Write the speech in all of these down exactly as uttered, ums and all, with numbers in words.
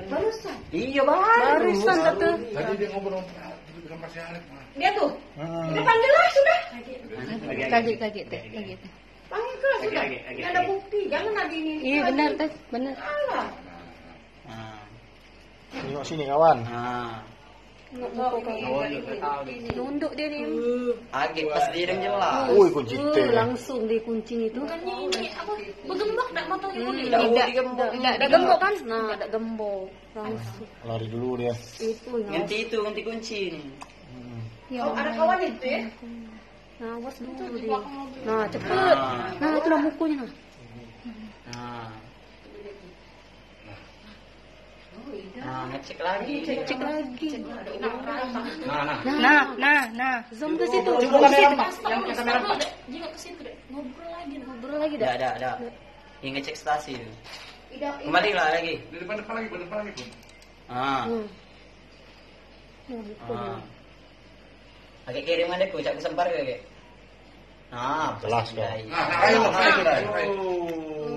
Barusan. Iyo, baru. Barusan kata. Tadi dia ngobrol dengan Mas Syarif, Mas. Dia tuh. Hmm. Dia panggil lah sudah. Kaget, kaget, Teh. Kaget. Panggil ke lah sudah. Kaget, kaget, kaget. Ada bukti. Jangan lagi ini. Iya, benar, Teh. Benar. Alah. Nah. Tengok sini, kawan. Nah. Nunduk, nunduk dia ni. Agak pas dia dah jelas. Ui, kunci. Eh, langsung dia kunci itu. Bukannya ini apa? Bergembok tak motornya? Hmm, tidak, tidak, tidak digembok kan? Nah, tidak gembok. Langsung. Lari dulu dia. Itu, ya. Nganti itu, nganti kunci ni. Hmm. Ya, oh, ada kawan itu ya? Nah, awas dulu dia. Nah, cepet. Nah, itulah mukunya, nah. Nah. Nah, ngecek lagi. Ngecek lagi. Nah, nah. Nah, nah, nah. Zoom ke situ. Coba kamera empat. Yang kamera empat. Jenguk ke situ deh. Ngobrol lagi, ngobrol lagi dah. Dah, dah, dah. Yang ngecek stasi tu. Kembali lah lagi. Di depan, depan lagi, depan lagi, Bun. Ah. Hmm. Ah. Agak kirim ada ku, cak ku sempar ke, agak. Ah, jelas kau. Nah, nah, ayo, ayo, ayo, ayo.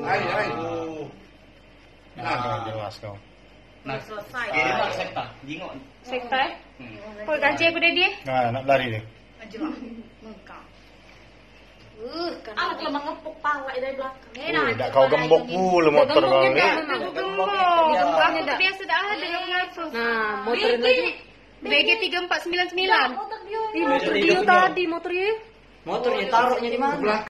Ayo, ayo. Nah, jelas kau. Nah, selesai. Kirim lah sekta, jingok. Sekta, eh? Hmm. Kau kaji aku dah dia. Nah, nak lari dia. Maju lah. Mengkang. Uh, kan. Ah, dia mengepuk pala dari belakang. Eh, nah, dak kau gembok pula motor kau ni. Gembok, gembok. Gembok dah. Biasa dah ada yang mengatur. Nah, motor lagi. B G tiga empat sembilan sembilan. Ih, motor dia tadi, motor dia. Motornya taruhnya di mana?